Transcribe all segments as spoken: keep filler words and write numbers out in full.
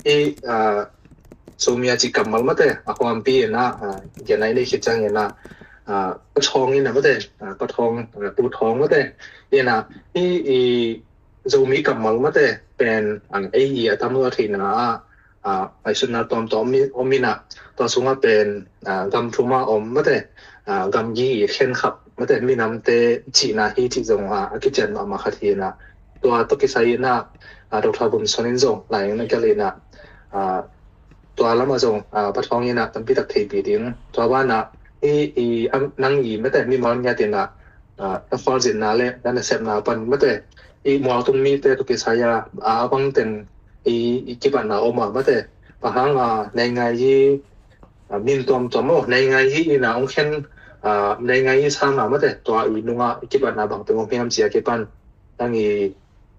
i, ah, Zomi a cih kammal mate, a huampi ina, ah, gen a i nei khit ciang ina, ah, Pa Thawng ina mate, ah, Pa Thawng, ah, Pu Thawng mate, ina, i, i Zomi kammal mate, pen, ah, ei i a tam lo a theihna ah, ah, ngaihsutna tuamtuam om i, om ina, tua sungah pen, ah, gam thum a om mate, ah, gamgi i khenkhap mate, minamte cihna hi cih zong, ah, a kician mahmah khat hi ina, tua tawh kisai ina, ah, Doctor Bun Son in zong lai ina kial ina, ah, tua lamah zong, ah, Pa Thawng ina tampi tak theihpih ding. Tua banah i, i, am, nang i mate mimal ngiat ina, ah, na khualzinna le na nasepna pan mate, i mualtung mite tawh kisai a, ah, a bangten i, i kipatna om a mate. Bang hang, ah, nei ngai i, ah, min tuamtuam aw, nei ngai i ina ong khen, ah, nei ngai i sang a mate, tua i nungah i kipatna bangteng om hiam ci a kipan nang i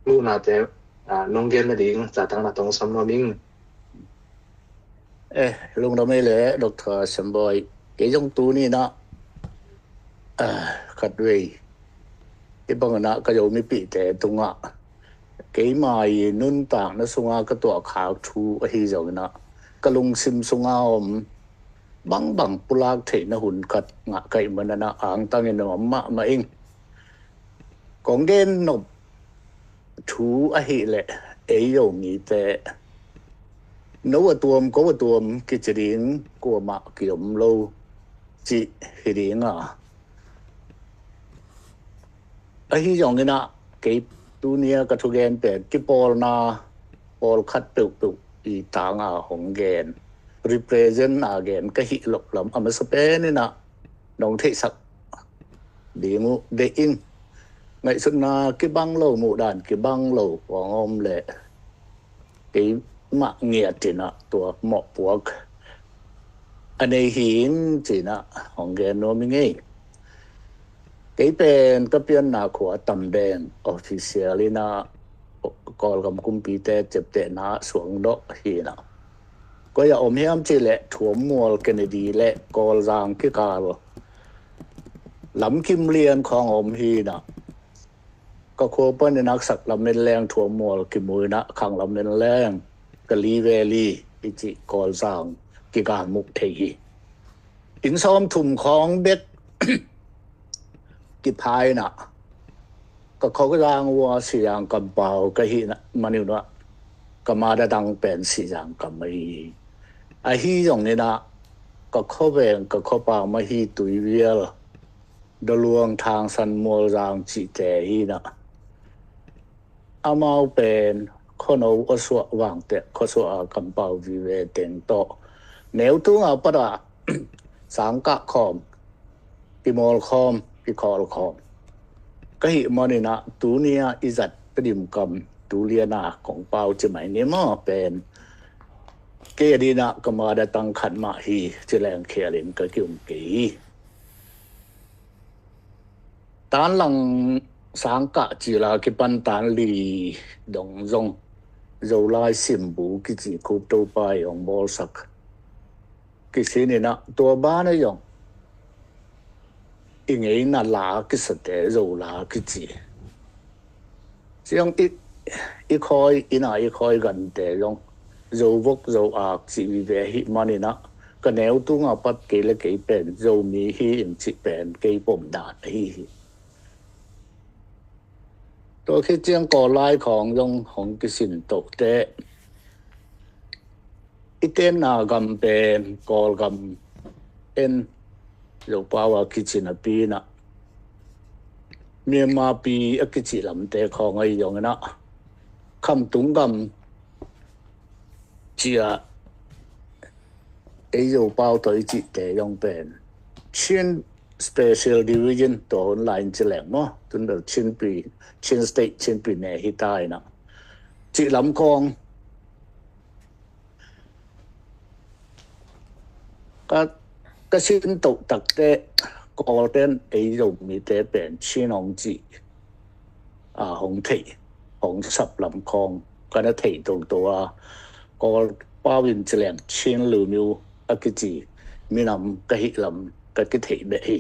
muhnate, ah, nong gen nading zatangna tawh ong sam nuam ing. Eh, lungdam ei le Doctor Siam Bawi. Kei zong tuni ina, ah, khatvei i bang ina ka Zomipihte tungah keima i nuntakna sunga ka tuahkhak thu ahi zong ina ka lungsim sunga om bangbang pulak theihna hun khat ngah ka hih manin ina angtang i nuam mahmah ing. Kong gen nop thu ahih leh ei Zomite no a tuam ko a tuam kici ding kuamah kiom lo cih hi ding a, ahi zong ina kei tuni a ka thugen pen kipawlna pawlkhat peuhpeuh i tanga hong gen, represent a gen ka hih loh lam a masa pen ina nong theihsak ding uh deih ing. Ngaihsutna kibang lo, muhdan kibang lo hong om leh keimah ngiat ina tua mawhpuak a nei hi ing ci ina hong gen nuam ing ei. Kei pen ka pianna khua Tamdeng official ina Kawlgam kumpite ciaptehna suangdawh hi ina, koi a om hiam cih leh Thuammual Kennedy le Kawlzang kikal Lamkim lian khawng a om hi ina, ka khua panin haksak lam in leng Thuammual kimu ina, khang lam in leng Kali Valley i cih Kawlzang kigal mu thei hi. Inn sawmthum khawng bek kipha ina, ka khuazang uh a Sizang kampau ka hih manin ina ka mother tongue pen Sizang kam ahi hi. Ahi zong ina ka khuaveng ka khuapau mah hi Tuivial, Dawluang, Thangsan, Mualzang cihte hi ina, amau pen khuano a suah vangteh khuasuah a kampau vive teng tawh neu tunga pat a sangkah khawm, kimawl khawm, kikhawl khawm ka hih manin ina tuni a i zat Tedim kam tu lian a kong pau ci mai ni maw, pen kei ading ina ka mother tongue khat mah hi ci leng khial in ka ki-um kei hi. Tanlang sangkah cil a kipan tanli dong zong Zolai Simbu kici Khup Topa i hong bawlsak kisin ina, tua ban a zong i ngeina la kisate Zola kici. Ciang i, i khawi ina i khawi gante zong Zovok Zoak cih vive ahih manin ina ka neu tunga pat kei le kei pen Zomi hi ing cih pen kei pom dan ahi hi. Tua khit ciang Kawl lai khawng zong hong kisin toh teh i tenna gam pen Kawlgam en, Zopau a kici napi ina Myanmar pi a kici lamte khawng ahi zong ina Khamtung gam ci a ei Zopau tawh i cihte zong pen Chin Special Division, tua hun lai in ci leng maw, tun bel Chin pi, Chin State, Chin pi ne hi ta ina cih lam khawng ka, ka sin toh tak teh Kawlten ei Zomite pen Chin hong cih a hong theih, hong sap lam khawng ka na theih toto a, Kawl pau in ci leng Chin Lumyo a kici minam ka hih lam ka kitheih beh hi.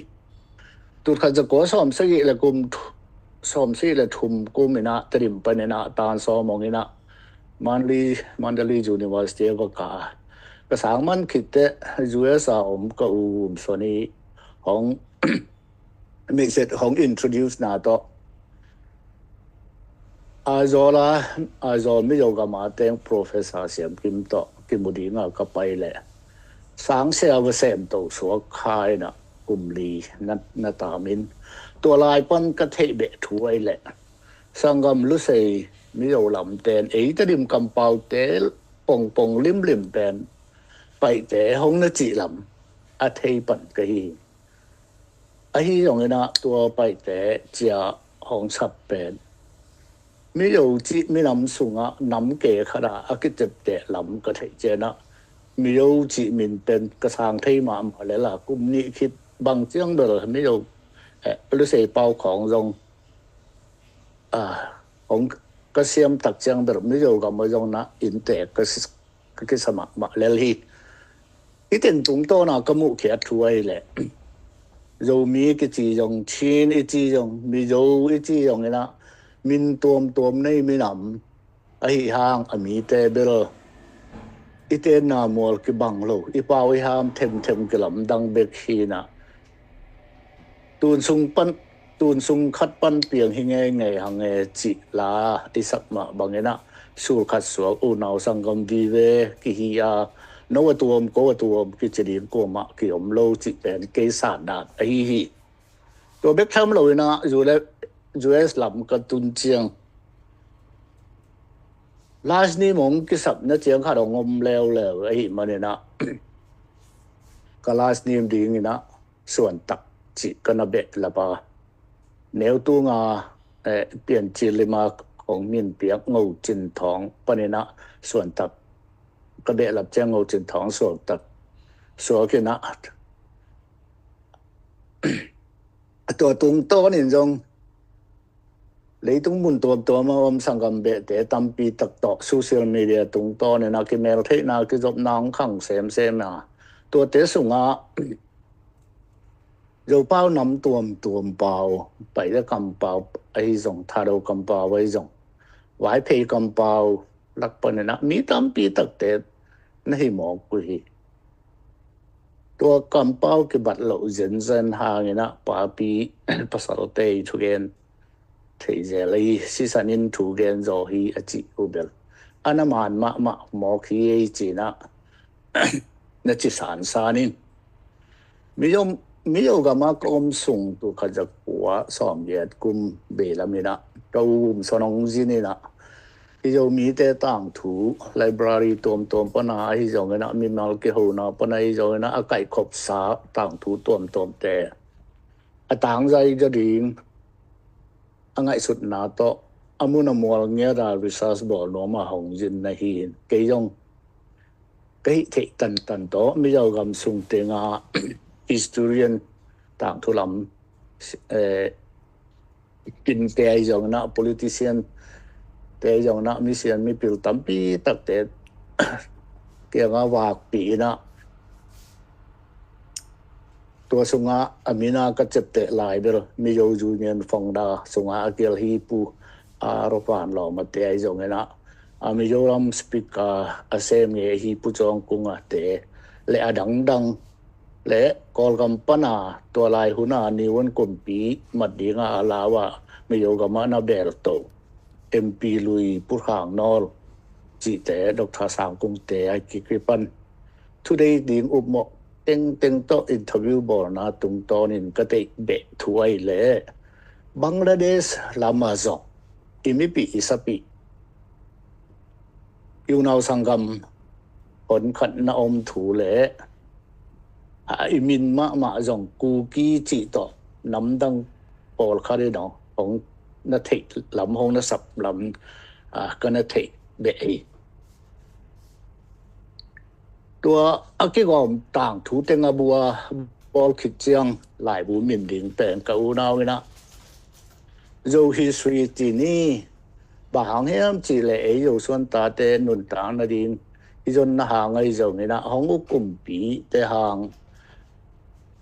Tul khat za kua sawm sagih le kum th-, sawm sagih le thum kum ina Tedim pan ina tan sawm hong ina Mandalay, Mandalay University a va kah a, ka sang man khit teh U S a om ka u Vum Suan i hong, mixet hong introduce na tawh, Aizawl a, Aizawl Mizo gam a teng Professor Siam Kim tawh kimu ding a ka pai leh, sang sia va sem to suak kha in ah, kum li na, na tam in, tua lai pan ka theih beh thu ahih leh, sanggam Lusei Mizo lam ten, ei Tedim kampaute pongpong limlim pen Paihte hong na cih lam a thei pan ka hi. Ahi zongin ah tua Paihte ci-a hong sap pen Mizo cih minam sungah nam ke khat ah a kiciamteh lam ka theih ciangin ah, Mizo cih min pen ka sang thei mahmah lel a, kum nih khit bang ciang bel Mizo, eh, Lusei Pau Khawng zong, ah, hong ka siam tak ciang bel Mizo gam ah zong na inntek ka si, ka kisa mahmah lel hi. Hih teng tungtawn a ka muhkhiat thu ahih leh, Zomi kici zong, Chin i ci zong, Mizo i ci zong in ah, min tuamtuam nei minam ahih hang a mite bel i tenna mual kibang lo, i pau i ham themthem kilamdang bek hi in ah, tun sung pan, tun sung khat pan piang hi ngeingei hang e cih la i sak mah bangin ah, sul khat suak unau sanggam vive kihi a, no a tuam, ko a tuam kici ding kuamah kiom lo cih pen kei san dan ahi hi. Tua bek tham lo in ah, U S, U S lam ka tun ciang, last name hong kisapna ciang khat hong om leuleu ahih manin ah, ka last name dingin ah Suantak cih ka na behlap a, neu tunga, eh, Piancil lim a kong min piak Ngo Cin Thawng panin ah Suantak ka behlap ciang Ngo Cin Thawng Suantak suak in ah, tua tungtawn in zong leitung mun tuamtuam a om sanggam behte tampi tak tawh social media tungtawn in ah kimeltheihna, kizopna hong khang semsem a, tuate sungah Zopau nam tuamtuam pau, Paite kampau ahi zong, Thado kampau ahi zong, Vaiphei kampau lak panin ah mi tampi takte na hi mawk uh hi. Tua kampau kibat loh zenzen hangin ah papi pasalte i thugen thei zel hi, sisan in thugen zaw hi a cih uh bel a na man mahmah mawk hi ei ci-in ah na ci sansan in. Mizo, Mizo gam a ka om sung tul khat za kua sawmgiat kum vei lam in ah ka u Vum Suan hong zin in ah, i Zomite tangthu, library tuamtuam pan a ahi zongin ah, mimal kihona pan a ahi zongin ah, a kaihkhopsa tangthu tuamtuamte a tangzai ding a ngaihsutna tawh a mun a mual ngiat a research bawl nuam a hong zin na hi in, kei zong ka hih theih tantan tawh Mizo gam sung teng a historian, tangthu lam, eh, kinte ahi zongin ah, politician te ahi zongin ah, misian mipil tampi takte kiangah vakpih in ah, tua sungah a min a ka ciapteh lai bel Mizo Union founder sungah a kial hi Pu A. Ro Van Lawm a te ahi zongin ah, a Mizoram speaker a sem ngei hi Pu Cawng Kung a te le a dangdang le Kawlgam pan a tua lai hun a New One kumpi mat ding a a lau a Mizo gam ah na belto M P lui Pu Khang Nawl cihte, Doctor Sang Kung te a kikri pan thudeih ding upmawh tengteng tawh interview bawlna tungtawnin ka theih beh thu ahih leh, Bangladesh lam a zong i mipih i sapih, i unau sanggam honkhat na om thu le, a, i min mahmah zong Kuki cih tawh namdang pawlkhat in hong, hong na theih lam, hong na sap lam, a, ka na theih beh hi. Tua a kigawm tangthu teng a bua bawl khit ciang laibu min ding pen ka unau in ah Zo history ci ni, bang hang hiam cih leh ei Zo suan tate nuntak nading i zonna hang ahi zongin ah, hong uk kumpite hang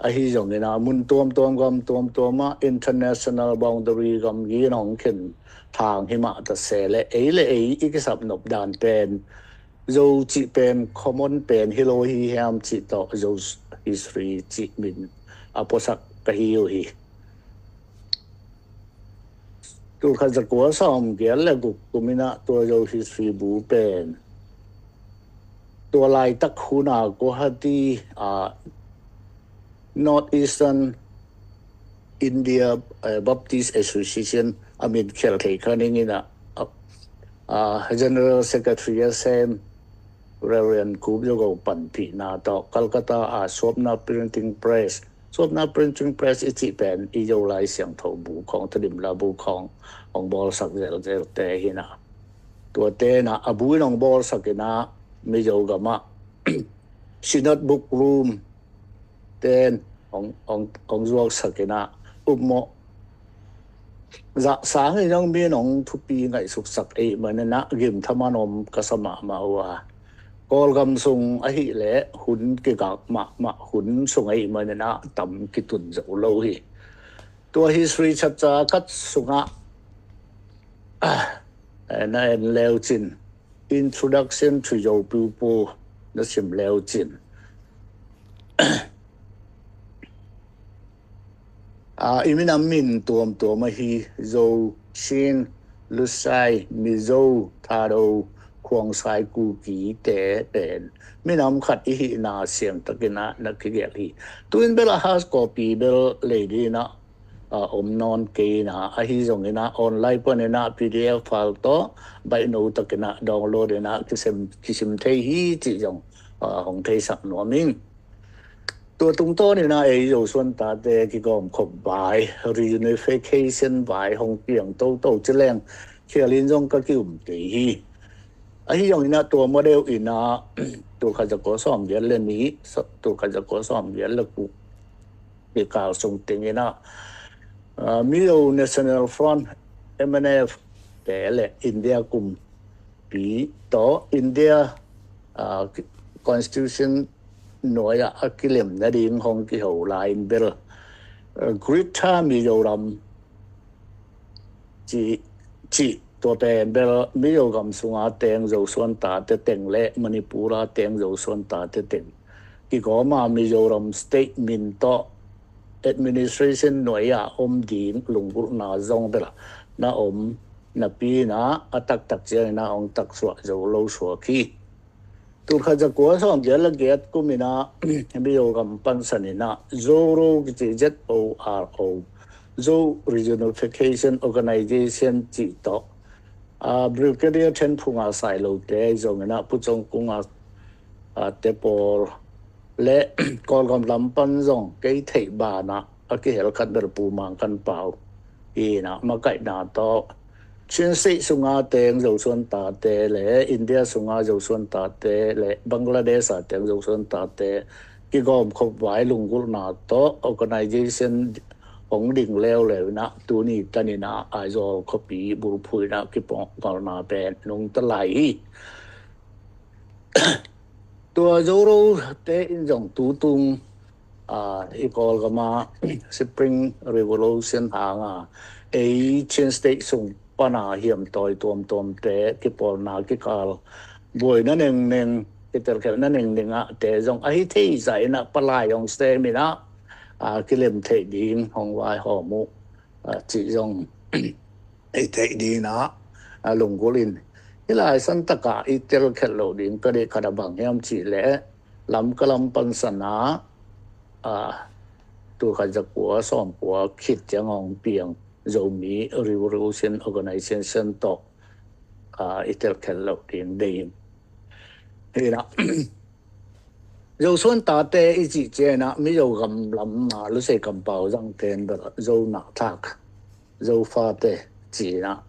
Ahi zongin ah mun tuamtuam gam tuamtuam ah international boundary gamgi in hong khen thang hi mah ta se leh ei le ei i kisap nop dan pen Zo cih pen common pen hi lo hi hiam cih tawh Zo history cih min a puasak ka hi uh hi. Tulkhat zakua sawm giat le guk kum in ah tua Zo history bu pen tua laitak hun a Guwahati ah North Eastern India eh, Baptist Association a min khial thei kha ning in ah ah, General Secretary a sem Reverend Kup Zo Go panpihna tawh Calcutta a Swapna Printing Press, Swapna Printing Press i cih pen i Zo Lai Siangtho bu khawng, Tedim La bu khawng hong bawlsak zelzelte hi in ah, tuate in ah a bu in hong bawlsak in ah Mizo gam ah Synod Book Room ten hong, hong, hong zuaksak in ah upmawh zahsang in hong min hong thupi ngaihsuksak ei manin ah gimthaman om ka sa mahmah uh a, Kawlgam sung ahih leh hun kigak mahmah hun sung ei manin ah tam kitun zo lo hi. Tua history chapter khat sungah ah, na en leucin Introduction to Zo People na sim leucin ah, i minam min tuamtuam ahi Zo, Chin, Lusai, Mizo, Thado, Khuangsai, Kuki te pen minam khat i hihna siangtakin ah na kigelh hi. Tu-in bel a hard copy bel lei dingin ah ah, om nawn kei in ah, ahi zongin ah online panin ah P D F file tawh baihno takin ah download in ah kisim, kisim thei hi cih zong ah, hong theisak nuam ing. Tua tungtawnin ah ei Zosuan tate kigawmkhop vai, reunification vai hong piang toto ci leng khialin zong ka ki-um kei hi. Ahi zongin ah tua model in ah tulkhat zakua sawm giat le nih, tulkhat zakua sawm giat le kuk kikal sung tengin ah ah, Mizo National Front, M N F te le India kumpi tawh India ah, Constitution nuai ah a kilem nading hong kiho lai-in bel ah, Greater Mizoram cih, cih tua pen bel Mizo gam sunga teng Zosuan tate teng le Manipur a teng Zosuan tate teng kigawm a, Mizoram state min tawh administration nuai ah om ding lunggulhna zong bel na om napi in ah a taktak ciangin ah hong taksuah zo lo suak hi. Tulkhat zakua sawm giat le giat kum in ah Mizo gam pansan in ah Zoro kici, Z O R O, Zo Reunification Organization cih tawh ah, Brigadier Then Phung a Sai Lo te zongin ah Pu Cawng Kung a ah, te pawl le Kawlgam lam pan zong kei theih banah a kihel khat bel Pu Mang Kan Pau hi in ah makaihna tawh Chin State sunga teng Zosuan tate le India sunga Zosuan tate le Bangladesh a teng Zosuan tate kigawmkhop vai lunggulhna tawh organization hong ding leuleu in ah tuni tanin ah Aizawl khuapi bulphuh in ah kipawlna pen nungta lai hi. Tua Zoro te in zong tutung ah, i Kawlgam ah Spring Revolution hanga ei Chin State sung pana hiamtawi tuamtuamte kipawlna kikal buaina nengneng, kitelkhelhna nengneng ah te zong ahi thei zah in ah palai hong sem in ah ah, kilem theih ding hong vaihawm uh ah, cih zong i theih ding in ah ah, lunggulh in hih lai santak ah i telkhelh loh ding ka deih khat a bang hiam cih leh Lamka lam pansan ah ah, tulkhat zakua sawmkua khit ciang hong piang Zomi Revolution Organization tawh ah, i telkhelh loh ding deih in. Hi in ah Zosuan tate i cih ciang ah Mizo gam lam ah Lusei kampau zangte in bel Zo Nahthlak, Zo fate ci in ah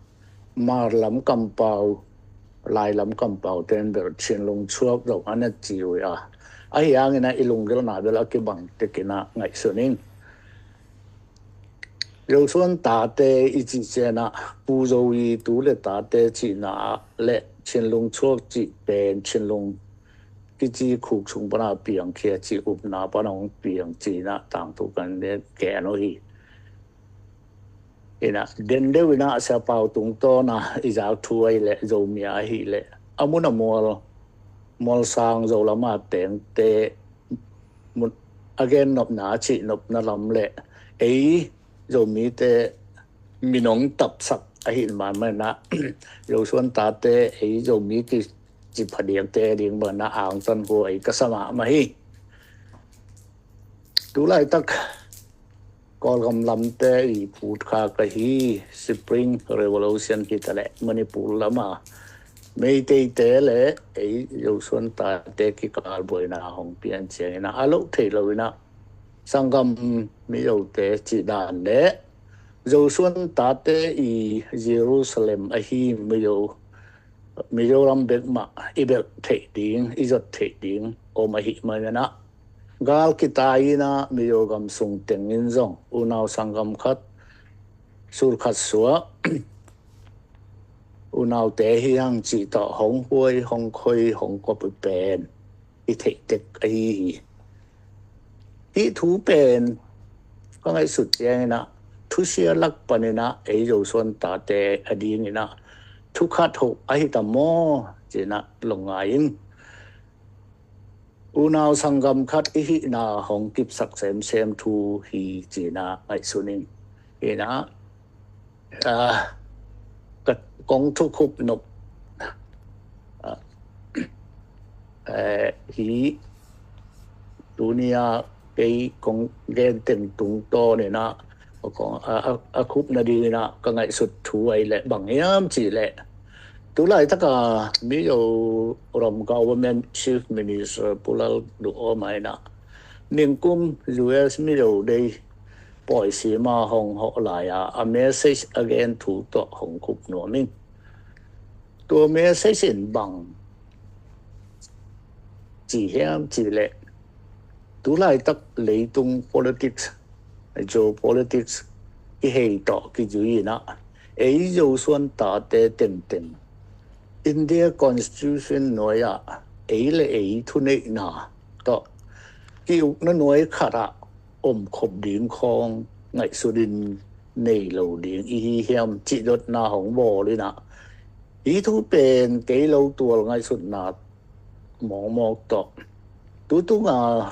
Hmar lam kampau, Lai lam kampau te in bel Chin Lungchuak zong a na ci uh hi a. Ahi hangin ah i lunggulhna bel a kibang tek in ah ngaihsun ing. Zosuan tate i cih ciang ah Pu Zo i tu le tate cihna ah le Chin Lungchuak cih pen Chin Lung kici khuk sung pana piangkhia ci upna pana hong piang ci-inah tangthu kan gen uh hi. Inah den deuh inah Sia Pau tungtawna i zak thu ahih leh Zomi ahih leh a mun a mual, mualsang Zo lama tengte a gen nopna a cih nopna lam leh ei Zomite minong tapsak ahih man maninah Zosuan tate ei Zomi kici phadiakte ding banah angtan hua ei ka sa mahmah hi. Tulaitak Kawlgam lamte i phut kha ka hi. Spring Revolution hi taleh Manipur lama Meiteite le ei Zosuan tate kikal buaina hong pian ciangin a loh theih loin ah sanggam Mizote cih dan le Zosuan tate i Jerusalem ahi Mizo, Mizoram bek mah i belh theih ding, i zot theih ding om ahih maninah gal kitai inah Mizo gam sung tengin zong unau sanggam khat, sul khat suah unaute hi hang cih tawh hong huai, hong khoi, hong kop i pen i theih tek ahi hi. Hih thu pen ka ngaihsut cianginah thusia lak paninah ei Zosuan tate a dinginah thu khat hoh ahi ta maw cinah lungngai in unau sanggam khat i hihna hong kipsak semsem thu hi cinah ngaihsun ing. Hinah, ah, ka kong thukhup nop, ah, eh, hi tunia kei kong gen teng tungtawninah a, a, a khup nadinginah ka ngaihsut thu ahih leh bang hiam cihleh tulaitaka Mizoram government chief minister Pu Lalduhoma inah ningkum U S Mizo Day pawisima hong hawh lai-a a message a gen thu tawh hong khup nuam ing. Tua message in bang ci hiam cihleh tulaitak leitung politics, geopolitics i hei tawh kizui inah ei Zosuan tate tengteng India Constitution nuai-ah ei le ei thuneihna tawh ki-ukna nuai khatah omkhop ding khawng ngaihsutin nei lo ding i hi hiam cih dotna hong bawl inah hih thu pen kei lo tual ngaihsutna mawkmawk tawh tutunga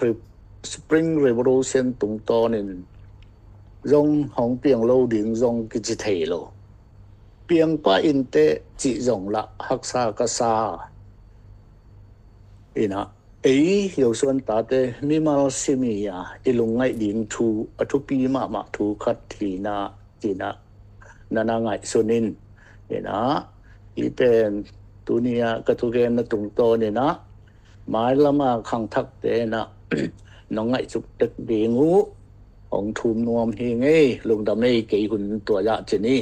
Spring Revolution tungtawnin zong hong piang lo ding zong kici thei lo. Piang pah inteh cih zong lah haksa ka sa inah ei Zosuan tate mimal simi a i lungngaih ding thu a thupi mahmah thu khat hi inah cinah na na ngaihsun in inah i pen tunia ka thugenna tungtawninah mailama khangthakte inah nong ngaihsut tek ding uh hong thum nuam hi ngei. Lungdam ei, kei hun tua zah ci ni.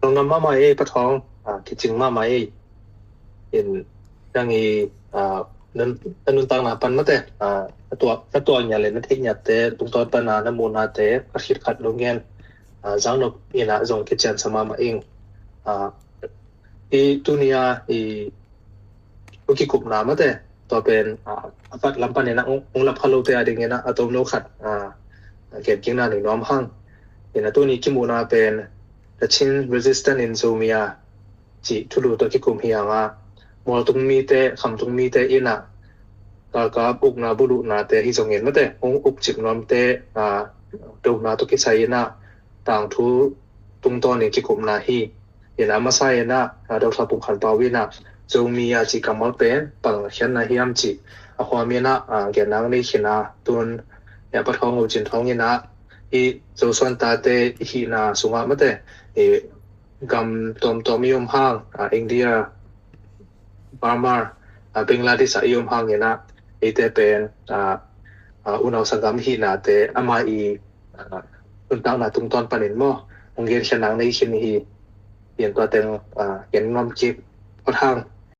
Lungdam mahmah ei Pa Thawng, ah, kicing mahmah ei. In nang i, ah, na nuntakna pan mate, ah, na tuak, na tuak ngiat le na theih ngiatte tungtawn pana na muhnate khat khit khat nong gen, ah, zang nop inah zong kician sa mahmah ing. Ah, i tunia i kikupna mate tua pen, ah, a pat lam panin ah hong, hong lap kha lote a dingin ah a tomno khat, ah, gen kikna nei nuam hang. Inah tuni kimuhna pen The Chin Resistance in Zomia cih thulu tawh kikum hi hang a, mualtung mite, khamtung mite inah galkap ukna buluhnate hi zongin mate hong ukcip nuamte, ah, dona tawh kisai inah tangthu tungtawnin kikupna hi. Inah a masa inah, ah, Doctor Pum Khan Pau inah Zomi a cih kammal pen bang khiatna hiam cih a huam inah, ah, gen nang nei khin a, tun, eh, Pa Thawng, Ngo Cin Thawng inah i Zosuan tate i hihna sungah mate i gam tuamtuam i om hang, ah, India, Burma, ah, Bangladesh ah i om hang inah eite pen, ah, ah, unau sanggam hihnate ama i, ah, nuntakna tungtawn panin maw hong genkhia nang nei khin hi. Pian tua teng, ah, gen nuam kik phot hang.